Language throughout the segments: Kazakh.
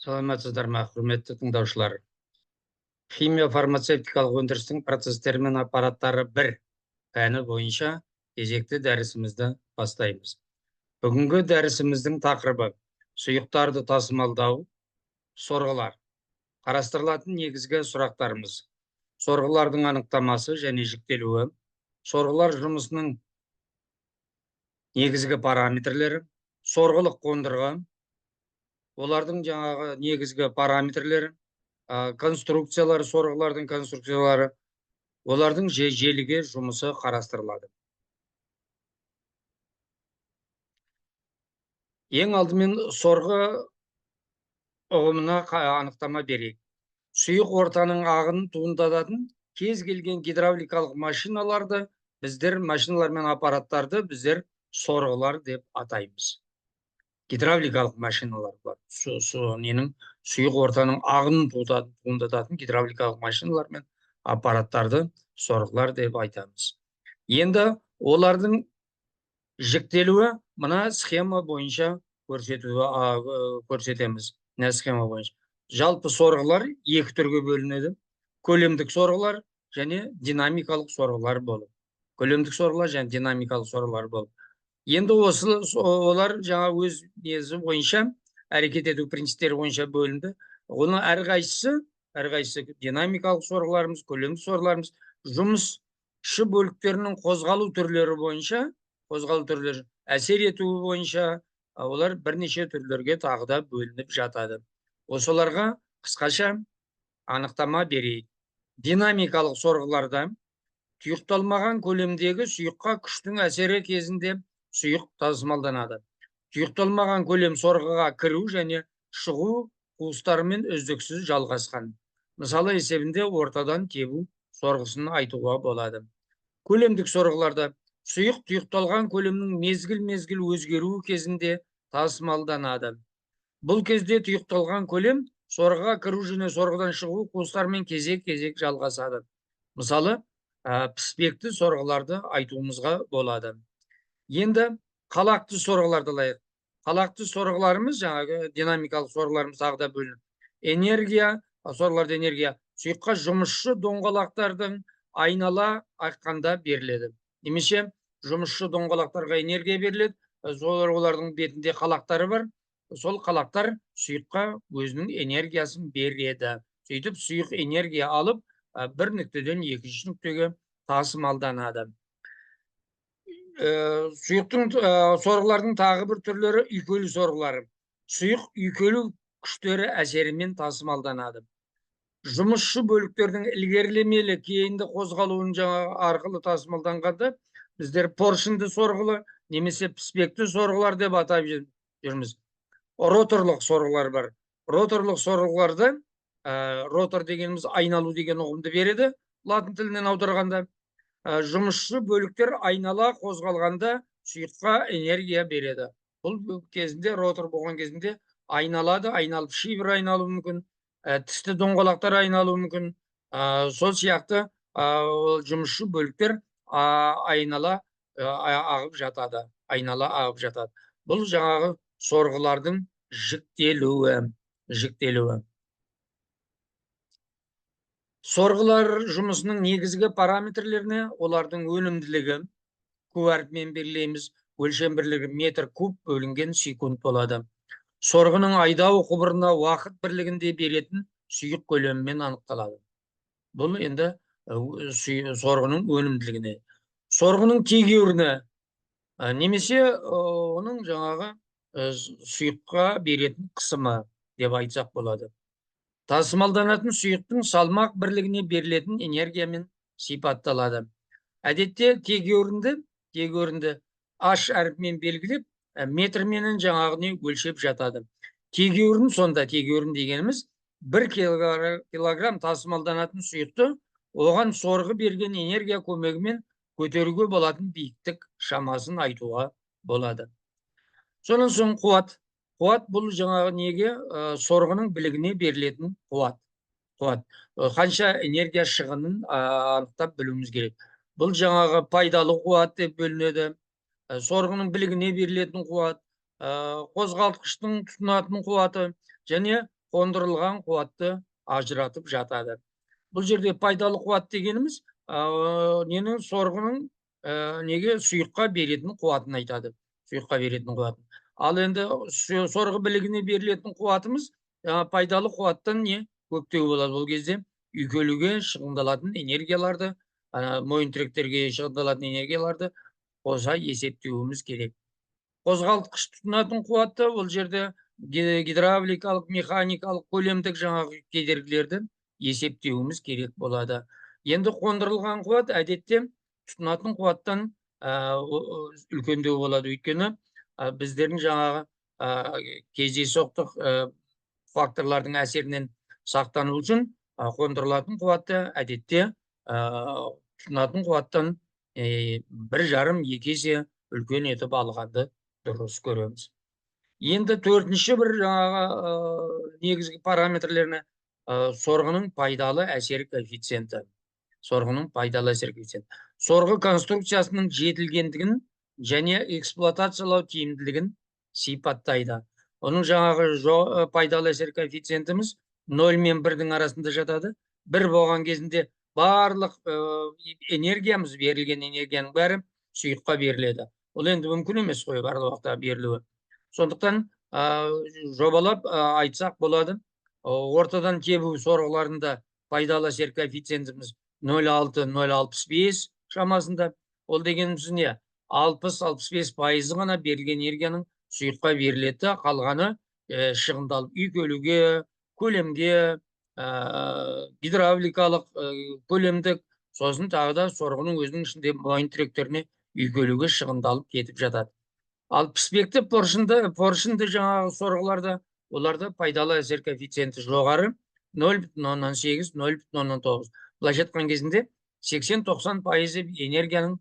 Саламатсыздар ма, құрметті тыңдаушылар! Химия фармацевтикалық өндірістің процестері мен аппараттары 1 пәні бойынша кезекті дәрісімізді бастаймыз. Бүгінгі дәрісіміздің тақырыбы сұйықтарды тасымалдау, сорғылар. Қарастырылатын негізгі сұрақтарымыз: сорғылардың анықтамасы және жіктелуі, сорғылар жұмысының негізгі параметрлері, сорғылық қондырғы, олардың жаңағы негізгі параметрлері, конструкциялары, сорғылардың конструкциялары, олардың желіге жұмысы қарастырылады. Ең алдымен сорғы ұғымына анықтама берейік. Сұйық ортаның ағынын туындататын кез келген гидравликалық машиналарды біздер, машиналар мен аппараттарды біздер сорғылар деп атаймыз. Гидравликалық машиналар бар. Ненің сұйық ортаның ағынын туындататын гидравликалық машиналар мен аппараттарды сорғылар деп айтамыз. Енді олардың жіктелуі мына схема бойынша көрсетеміз. Мына схема бойынша. Жалпы сорғылар екі түрге бөлінеді. Көлемдік сорғылар және динамикалық сорғылар болып. Көлемдік сорғылар және динамикалық сорғылар болып. Енді осы олар жаңа өз несі бойынша, әрекет ету принциптері бойынша бөлінді. Оның әрқайсысы динамикалық сорғыларымыз, көлемдік сорғыларымыз жұмысшы бөліктерінің қозғалу түрлері бойынша, қозғалу түрлері әсер етуі бойынша олар бірнеше түрлерге тағы да бөлініп жатады. Осыларға қысқаша анықтама берейік. Динамикалық сорғыларда тұйықталмаған көлемдегі сұйыққа күштің әсері кезінде сұйық тасымалданады. Тұйықталмаған көлем сорғыға кіру және шығу қуыстарымен үздіксіз жалғасқан. Мысалы есебінде ортадан тебу сорғысын айтуға болады. Көлемдік сорғыларда сұйық тұйықталған көлемнің мезгіл-мезгіл өзгеруі кезінде тасымалданады. Бұл кезде тұйықталған көлем сорғыға кіру және сорғыдан шығу қуыстарымен кезек-кезек жалғасады. Мысалы, піспекті сорғыларды айтуымызға болады. Енді қалақты сорғыларды алайық. Қалақты сорғыларымыз, жаңағы динамикалық сорғыларымыз тағы да бөлініп. Энергия, сорғыларда энергия сұйыққа жұмысшы доңғалақтардың айнала аққанда беріледі. Немесе жұмысшы доңғалақтарға энергия беріледі. Солар, олардың бетінде қалақтары бар. Сол қалақтар сұйыққа өзінің энергиясын береді. Сөйтіп сұйық энергия алып, бір нүктеден екінші нүктеге тасымалданады. Сұйықтың, сорғылардың тағы бір түрлері үйкелу сорғылары. Сұйық үйкелу күштері әсерімен тасымалданады. Жұмысшы бөліктердің ілгерілемелі кейінді қозғалуын жаңа арқылы тасымалданғанда біздер поршенді сорғылы немесе піспекті сорғылар деп атап жүрміз. Роторлық сорғылар бар. Роторлық сорғыларда, ротор дегеніміз айналу деген ұғымды береді латын тілінен аударғанда. Жұмысшы бөліктер айнала қозғалғанда сұйыққа энергия береді. Бұл кезінде ротор болған кезінде айналады, айналып шибер айналуы мүмкін, тісті доңғалақтар айналуы мүмкін. Сол сияқты, ол жұмысшы бөліктер, айнала, ағып жатады, айнала ағып жатады. Бұл жаңағы сорғылардың жіктелуі. Сорғылар жұмысының негізгі параметрлеріне олардың өнімділігі Q әрпімен белгілейміз, өлшем бірлігі метр куб бөлінген секунд болады. Сорғының айдау құбырына уақыт бірлігінде беретін сұйық көлемімен анықталады. Бұл енді, сорғының өнімділігіне. Сорғының тегеуріні, немесе, оның жаңағы, сұйыққа беретін қысымы деп айтсақ болады. Тасымалданатын сұйықтың салмақ бірлігіне берілетін энергиямен сипатталады. Әдетте тегеурінді H әрпімен белгілеп, метрменен жаңағыны өлшеп жатады. Тегеурін сонда, тегеурін дегеніміз 1 килограмм тасымалданатын сұйықты оған сорғы берген энергия көмегімен көтеруге болатын биіктік шамасын айтуға болады. Сонан соң қуат. Қуат бұл жаңағы неге, сорғының білігіне берілетін қуат. Қуат. Қанша энергия шығынын, анықтап білуіміз керек. Бұл жаңағы пайдалы қуат деп бөлінеді. Сорғының білігіне берілетін қуат, қозғалтқыштың тұтынатын қуаты және қондырылған қуатты ажыратып жатады. Бұл жерде пайдалы қуат дегеніміз ненің, сорғының неге, сұйыққа беретін қуатын айтады. Сұйыққа беретін қуатын. Ал енді сорғы білігіне берілетін қуатымыз пайдалы қуаттан не көптеу болады. Бұл кезде үйкелуге шығындалатын энергияларды, мойынтіректерге шығындалатын энергияларды қоса есептеуіміз керек. Қозғалтқыш тұтынатын қуатты ол жерде гидравликалық, механикалық, көлемдік жаңағы кедергілерді есептеуіміз керек болады. Енді қондырылған қуат әдетте тұтынатын қуаттан үлкендеу болады. Өйткені біздердің жаңағы кездейсоқтық факторлардың әсерінен сақтану үшін қондырылатын қуатты әдетте тұтынатын қуаттан 1,5-2 есе үлкен етіп алғанды дұрыс көреміз. Енді төртінші бір жаңағы негізгі параметрлеріне сорғының пайдалы әсер коэффициенті. Сорғының пайдалы әсер коэффициенті. Сорғы конструкциясының жетілгендігін және эксплуатациялау тиімділігін сипаттайды. Оның жаңағы пайдалы әсер коэффициентіміз 0 мен 1-дің арасында жатады. 1 болған кезінде барлық энергиямыз, берілген энергияның бәрі сұйыққа беріледі. Ол енді мүмкін емес қой барлық уақытта берілуі. Сондықтан жобалап айтсақ болады. Ортадан тебу сорғыларында пайдалы әсер коэффициентіміз 0,6, 0,65 шамасында. Ол дегеніміз не? 60-65 пайызы ғана берілген энергияның сұйыққа беріледі, қалғаны шығындалып үйкелуге, көлемге, гидравликалық, көлемдік, сосын тағы да сорғының өзінің ішінде мойынтіректеріне үйкелуге шығындалып кетіп жатады. Ал піспекті поршынды жаңағы сорғыларда, оларда пайдалы әсер коэффициенті жоғары, 0,8, 0,9. Былайша айтқан кезінде 80-90 пайызы энергияның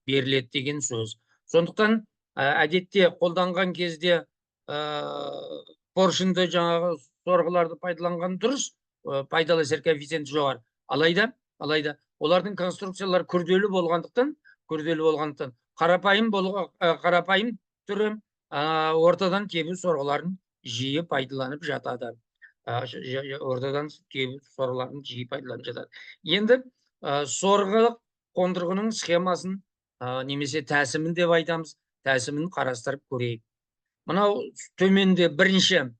беріледі деген сөз. Сондықтан әдетте қолданған кезде поршынды жаңағы сорғыларды пайдаланған дұрыс, пайдалы әсер коэффициенті жоғары. Алайда олардың конструкциялары күрделі болғандықтан, қарапайым түрі ортадан тебу сорғыларын жиі пайдаланып жатады. Ортадан тебу сорғыларын жиі пайдаланып жатады. Енді сорғылық қондырғының схемасын немесе тәсімін деп айтамыз, тәсімін қарастырып көрейік. Мынау төменде бірінші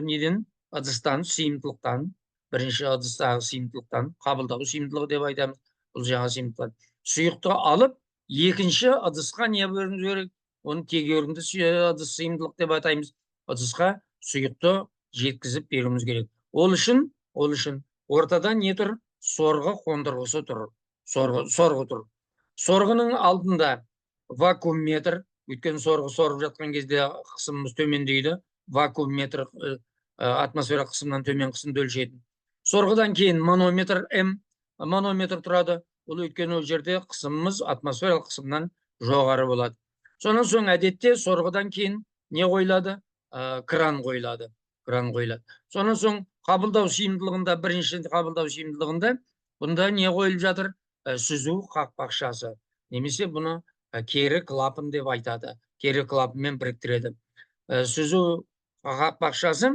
неден, ыдыстан, сыйымдылықтан, бірінші ыдыстағы сыйымдылықтан, қабылдау сыйымдылығы деп айтамыз, бұл жаңа сыйымдылықтан сұйықты алып, екінші ыдысқа не беруіміз керек? Оны тегеурінді ыдыс сыйымдылық деп атаймыз. Ыдысқа сұйықты жеткізіп беруіміз керек. Ол үшін ортада не тұр? Сорғы қондырғысы тұр. Сорғы тұр. Сорғының алдында вакуумметр, өйткені сорғы сорып жатқан кезде қысымымыз төмендейді. Вакуумметр атмосфера қысымынан төмен қысымды өлшейтін. Сорғыдан кейін манометр М, манометр тұрады. Ол өйткені ол жерде қысымымыз атмосфералық қысымнан жоғары болады. Сонан соң әдетте сорғыдан кейін не қойылады? Кран қойылады. Кран қойылады. Сонан соң қабылдау сыйымдылығында, бірінші қабылдау сыйымдылығында бұнда не қойылып жатыр? Сүзу қақпақшасы. Немесе бұны кері клапан деп айтады. Кері клапанмен біріктіреді. Сүзу қақпақшасы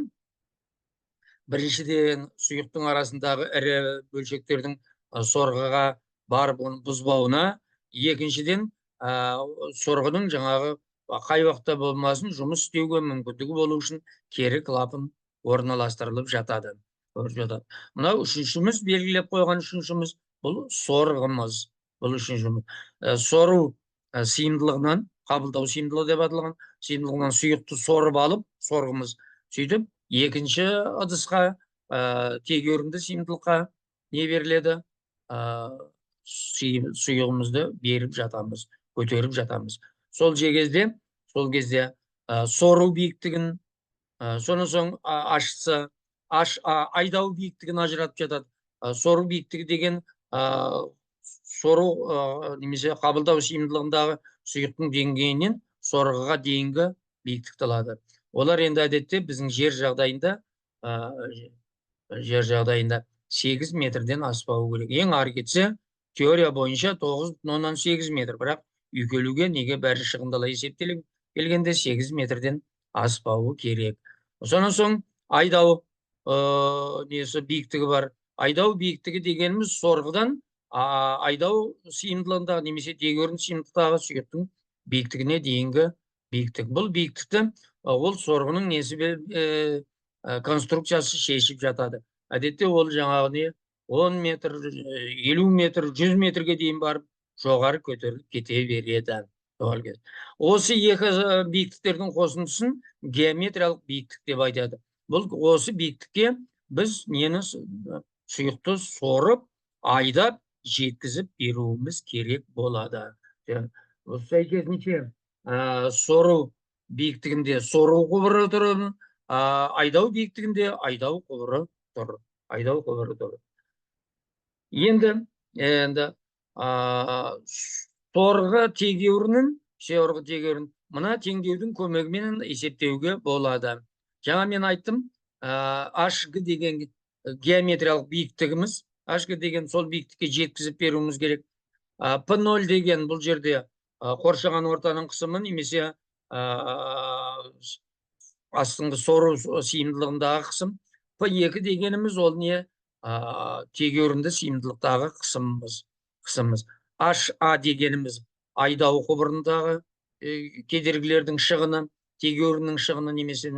біріншіден сұйықтың арасындағы ірі бөлшектердің сорғыға барып оны бұзбауына, екіншіден сорғының жаңағы қай уақытта болмасын жұмыс істеуге мүмкіндігі болу үшін кері клапан орналастырылып жатады. Мынау үшіншіміз, белгілеп қойған үшіншіміз, бұл сорғымыз. Бұл үшіншіміз. Сору сыйымдылығынан, қабылдау сыйымдылығы деп аталған сыйымдылығынан сұйықты сорып алып, сорғымыз сөйтіп екінші ыдысқа, тегеурінді сыйымдылыққа не беріледі? Сұйығымызды беріп жатамыз, көтеріп жатамыз. Сол кезде сору биіктігін, сонан соң ашсы, айдау биіктігін ажыратып жатады. Сору биіктігі деген сору немесе қабылдау сыйымдылығындағы сұйықтың деңгейінен сорғыға дейінгі биіктікті алады. Олар енді әдетте біздің жер жағдайында 8 метрден аспауы керек. Ең ары кетсе теория бойынша 9,8 метр, бірақ үйкелуге неге бәрі шығындала есептеліп келгенде 8 метрден аспауы керек. Сонан соң Айдау несі биіктігі бар. Айдау биіктігі дегеніміз сорғыдан айдау сыйымдылығындағы немесе тегеурін сыйымдылықтағы сұйықтың биіктігіне дейінгі биіктік. Бұл биіктікті ол сорғының несі конструкциясы шешіп жатады. Әдетте ол жаңағы не 10 метр, 50 метр, 100 метрге дейін барып жоғары көтеріліп кете береді. Осы екі биіктіктердің қосындысын геометриялық биіктік деп айтады. Бұл осы биіктікке біз нені сұйықты сорып, айдап жеткізіп беруіміз керек болады. Осы сәйкесінше сору биіктігінде сору құбыры тұр, айдау биіктігінде айдау құбыры тұр. Айдау құбыры тұр. Енді сорғы тегеурінін, сорғы тегеурін мына теңдеудің көмегімен есептеуге болады. Жаңа мен айттым, HG деген геометриялық биіктігіміз, HG деген сол биіктікке жеткізіп беруіміз керек. P0 деген бұл жерде қоршаған ортаның қысымы немесе астыңғы сору сыйымдылығындағы қысым. P2 дегеніміз ол не? Тегеурінді сыйымдылықтағы қысымымыз. HA дегеніміз айдау құбырындағы кедергілердің шығыны, тегеуріннің шығыны немесе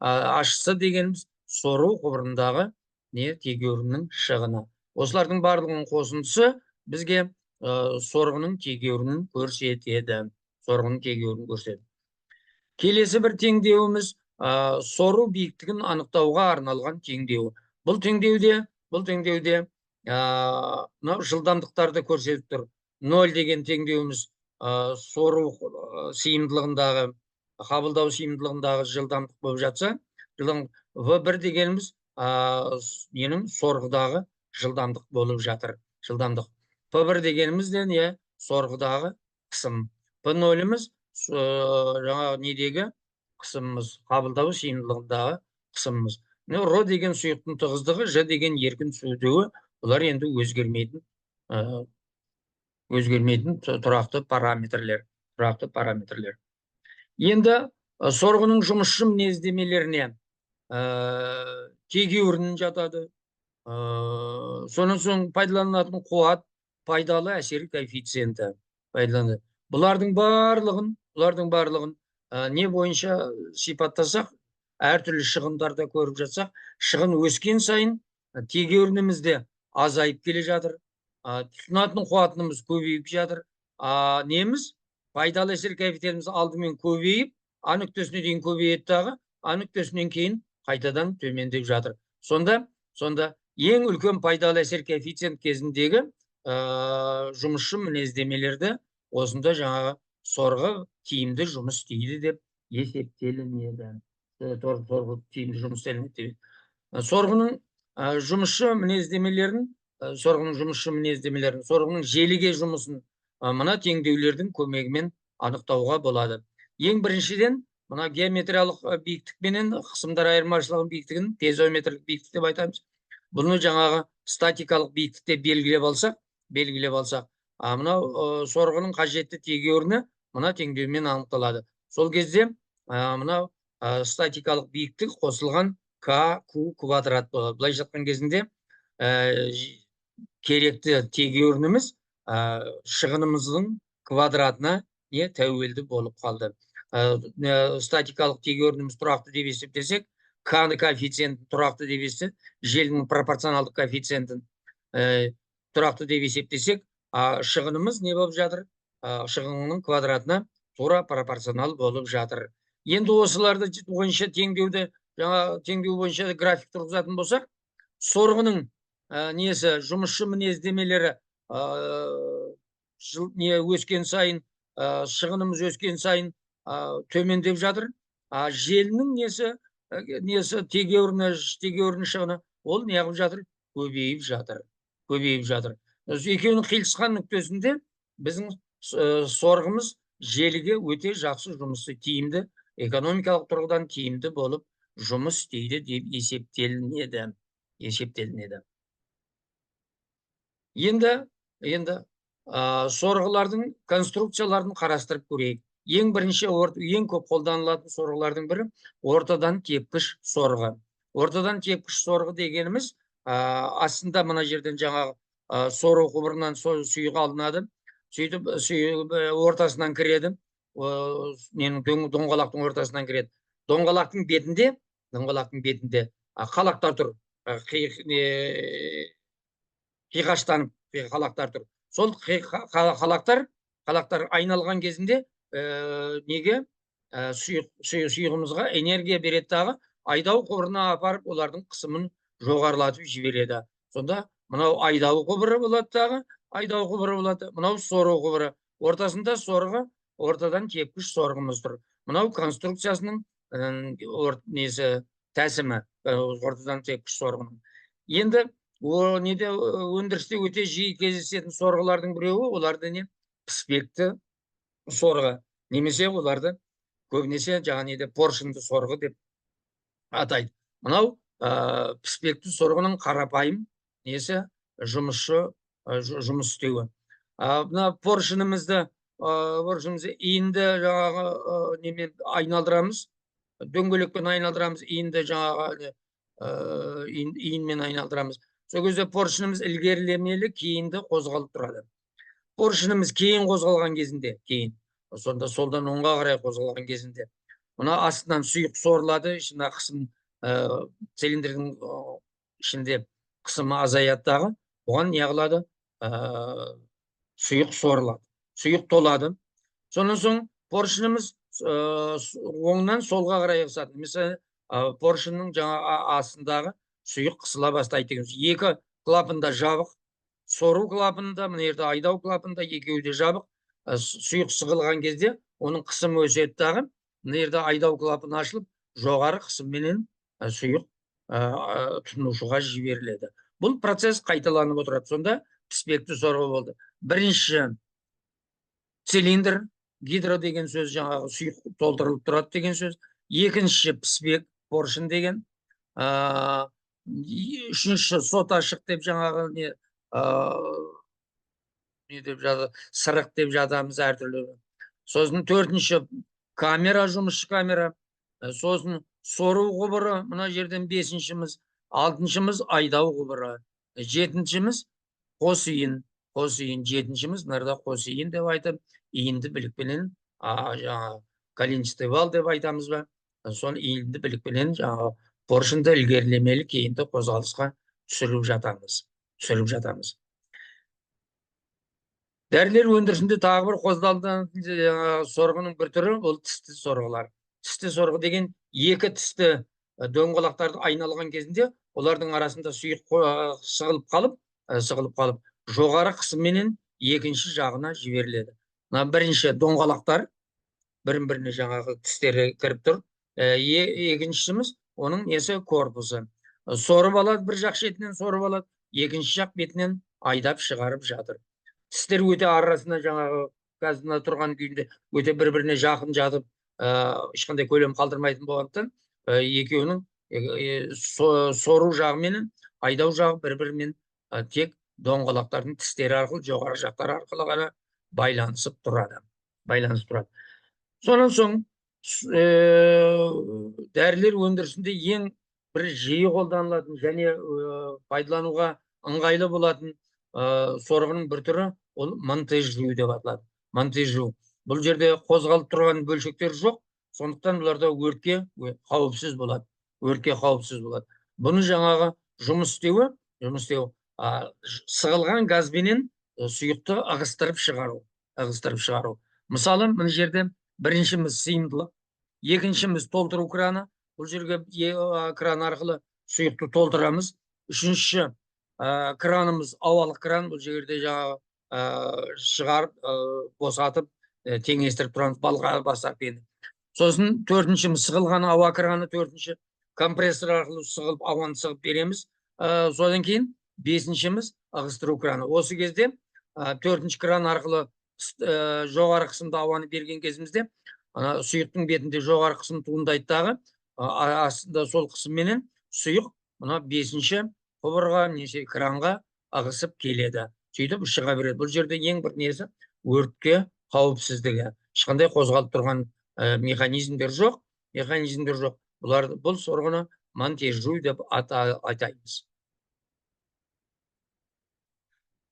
HC дегеніміз сору құбырындағы не тегеуріннің шығыны. Осылардың барлығының қосындысы бізге сорғының тегеурінін көрсетеді. Сорғының тегеурінін көрсетеді. Келесі бір теңдеуіміз сору биіктігін анықтауға арналған теңдеу. Бұл теңдеуде мынау жылдамдықтарды көрсетіп тұр. 0 деген теңдеуіміз сору сыйымдылығындағы, қабылдау сыйымдылығындағы жылдамдық болып жатса, V1 дегеніміз ненің сорғыдағы жылдамдық болып жатыр. Жылдамдық. P1 дегеніміз де не? Сорғыдағы қысым. P0-іміз жаңағы недегі қысымымыз, қабылдау сыйымдылығындағы қысымымыз. Ро деген сұйықтың тығыздығы, Ж деген еркін түсудеуі, бұлар енді өзгермейтін тұрақты параметрлер. Тұрақты параметрлер. Енді сорғының жұмысшы мінездемелеріне тегеурін жатады. Сонан соң пайдаланылатын қуат, пайдалы әсер коэффициенті пайдаланады. Бұлардың барлығын не бойынша сипаттасақ, әртүрлі шығындарда көріп жатсақ, шығын өскен сайын тегеурініміз де азайып келе жатыр, тұтынатын қуатымыз көбейіп жатыр. Неміз пайдалы әсер коэффициентіміз алдымен көбейіп, А нүктесіне дейін көбейеді дағы, А нүктесінен кейін қайтадан төмендеп жатыр. Сонда ең үлкен пайдалы әсер коэффициент кезіндегі жұмысшы мінездемелерді осында жаңағы сорғы тиімді жұмыс істейді деп есептелінеді. Сорғы тиімді жұмыс істелінеді деп. Сорғының жұмысшы мінездемелерін, сорғының желіге жұмысын мына теңдеулердің көмегімен анықтауға болады. Ең біріншіден мына геометриялық биіктік менен қысымдар айырмашылығының биіктігін пьезометрлік биіктік деп айтамыз. Бұны жаңағы статикалық биіктік деп белгілеп алсақ, мынау сорғының қажетті тегеуріні мына теңдеумен анықталады. Сол кезде мынау статикалық биіктік қосылған КQ квадрат болады. Былайша айтқан кезінде керекті тегеурініміз шығынымыздың квадратына не тәуелді болып қалды. Статикалық тегеурініміз тұрақты деп есептесек, К коэффициентін тұрақты деп есептесек, желінің пропорционалдық коэффициентін тұрақты деп есептесек, шығынымыз не болып жатыр? Шығынның квадратына тура пропорционал болып жатыр. Енді осыларды бойынша теңдеуді, жаңа теңдеу бойынша график тұрғызатын болсақ, сорғының несі жұмысшы мінездемелері не өскен сайын, шығынымыз өскен сайын төмендеп жатыр. Желінің несі тегеуріні шығыны ол неғып жатыр? Көбейіп жатыр. Көбейіп жатыр. Екеуінің қиылысқан нүктесінде біздің сорғымыз желіге өте жақсы жұмыс тиімді, экономикалық тұрғыдан тиімді болып жұмыс істейді деп есептелінеді. Есептелінеді. Енді сорғылардың конструкцияларын қарастырып көрейік. Ең бірінші, ең көп қолданылатын сорғылардың бірі ортадан тепкіш сорғы. Ортадан тепкіш сорғы дегеніміз, астында мына жерден жаңағы сору құбырынан сұйық алынады, сөйтіп сұйық ортасынан кіреді, ненің доңғалақтың ортасынан кіреді. Доңғалақтың бетінде қалақтар тұр, қиғаштанып қалақтар тұр. Сол қалақтар айналған кезінде неге сұйығымызға энергия береді дағы, айдау құбырына апарып, олардың қысымын жоғарылатып жібереді. Сонда мынау айдау құбыры болады дағы, айдау құбыры болады, мынау сору құбыры, ортасында сорғы, ортадан тепкіш сорғымыз тұр. Мынау конструкциясының несі, тәсімі ортадан тепкіш сорғының. Енді о неде, өндірісте өте жиі кездесетін сорғылардың біреуі оларды не, піспекті сорғы немесе оларды көбінесе жаңа неде поршенді сорғы деп атайды. Мынау піспекті сорғының қарапайым несі, жұмысшы жұмыс істеуі. Мына поршенімізді иінді жаңағы немен айналдырамыз, дөңгелекпен айналдырамыз, иінді жаңағы иінмен айналдырамыз. Сол кезде поршеніміз ілгерілемелі кейінді қозғалып тұрады. Поршеніміз кейін қозғалған кезінде, кейін сонда солдан оңға қарай қозғалған кезінде мына астынан сұйық сорылады, ішінде қысым, цилиндрдің ішінде қысымы азаяды дағы, оған не қылады, сұйық сорылады, сұйық толады. Сонан соң поршеніміз оңнан солға қарай ығысады немесе поршеннің жаңа астындағы сұйық қысыла бастайды деген сөз. Екі клапан да жабық, сору клапаны да, мына жерде айдау клапаны да, екеуі де жабық. Сұйық сығылған кезде оның қысымы өседі дағы, мына жерде айдау клапаны ашылып, жоғары қысымменен сұйық тұтынушыға жіберіледі. Бұл процесс қайталанып отырады. Сонда піспекті сорғы болды. Бірінші цилиндр, гидро деген сөз жаңағы сұйық толтырылып тұрады деген сөз. Екінші піспек, поршень деген. Үшінші соташық деп жаңағы не, не деп жазады, сырық деп жатамыз әртүрлі. Сосын төртінші камера, жұмысшы камера. Сосын сору құбыры мына жерден бесіншіміз, алтыншымыз айдау құбыры, жетіншіміз қос иін, қос иін, жетіншіміз мына қос иін деп айтып, иінді білікпенен, жаңағы коленчатый вал деп айтамыз ба, соны иінді білікпенен жаңағы поршенді ілгерілемелі кейінді қозғалысқа түсіріп жатамыз. Дәрілер өндірісінде тағы бір қозғалатын жаңағы сорғының бір түрі ол тісті сорғылар. Тісті сорғы деген екі тісті доңғалақтарды айналған кезінде олардың арасында сұйық сығылып қалып, жоғары қысымменен екінші жағына жіберіледі. Мына бірінші доңғалақтар бірін біріне жаңағы тістері кіріп тұр. Екіншісіміз оның несі, корпусы. Сорып алады, бір жақ шетінен сорып алады, екінші жақ бетінен айдап шығарып жатыр. Тістер өте арасында жаңағы қазір мына тұрған күйінде өте бір біріне жақын жатып, ешқандай көлем қалдырмайтын болғандықтан, екеуінің сору жағы менен айдау жағы бір бірімен тек доңғалақтардың тістері арқылы, жоғары жақтары арқылы ғана байланысып тұрады. Сонан соң дәрілер өндірісінде ең бір жиі қолданылатын және пайдалануға ыңғайлы болатын сорғының бір түрі ол Монтежу деп аталады. Монтежу, бұл жерде қозғалып тұрған бөлшектер жоқ, сондықтан бұларда өртке қауіпсіз болады, өртке қауіпсіз болады. Бұны жаңағы жұмыс істеуі сығылған газбенен сұйықты ығыстырып шығару. Мысалы, мына жерде біріншіміз сыйымдылық, екіншіміз толтыру краны, бұл жерге кран арқылы сұйықты толтырамыз. Үшінші кранымыз ауалық кран, бұл жерде жаңағы шығарып, босатып, теңестіріп тұрамыз балға бастап енді. Сосын төртіншіміз сығылған ауа краны, төртінші компрессор арқылы сығылып, ауаны сығып береміз. Содан кейін бесіншіміз ығыстыру краны. Осы кезде төртінші кран арқылы жоғары қысымды ауаны берген кезімізде ана сұйықтың бетінде жоғары қысым туындайды дағы, астында сол қысымменен сұйық мына бесінші құбырға немесе кранға ығысып келеді, сөйтіп шыға береді. Бұл жерде ең бір несі, өртке қауіпсіздігі, ешқандай қозғалып тұрған механизмдер жоқ. Бұлар бұл сорғыны Монтежу деп атаймыз.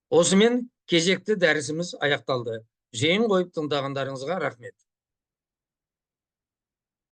Осымен кезекті дәрісіміз аяқталды. Зейін қойып тыңдағандарыңызға рахмет.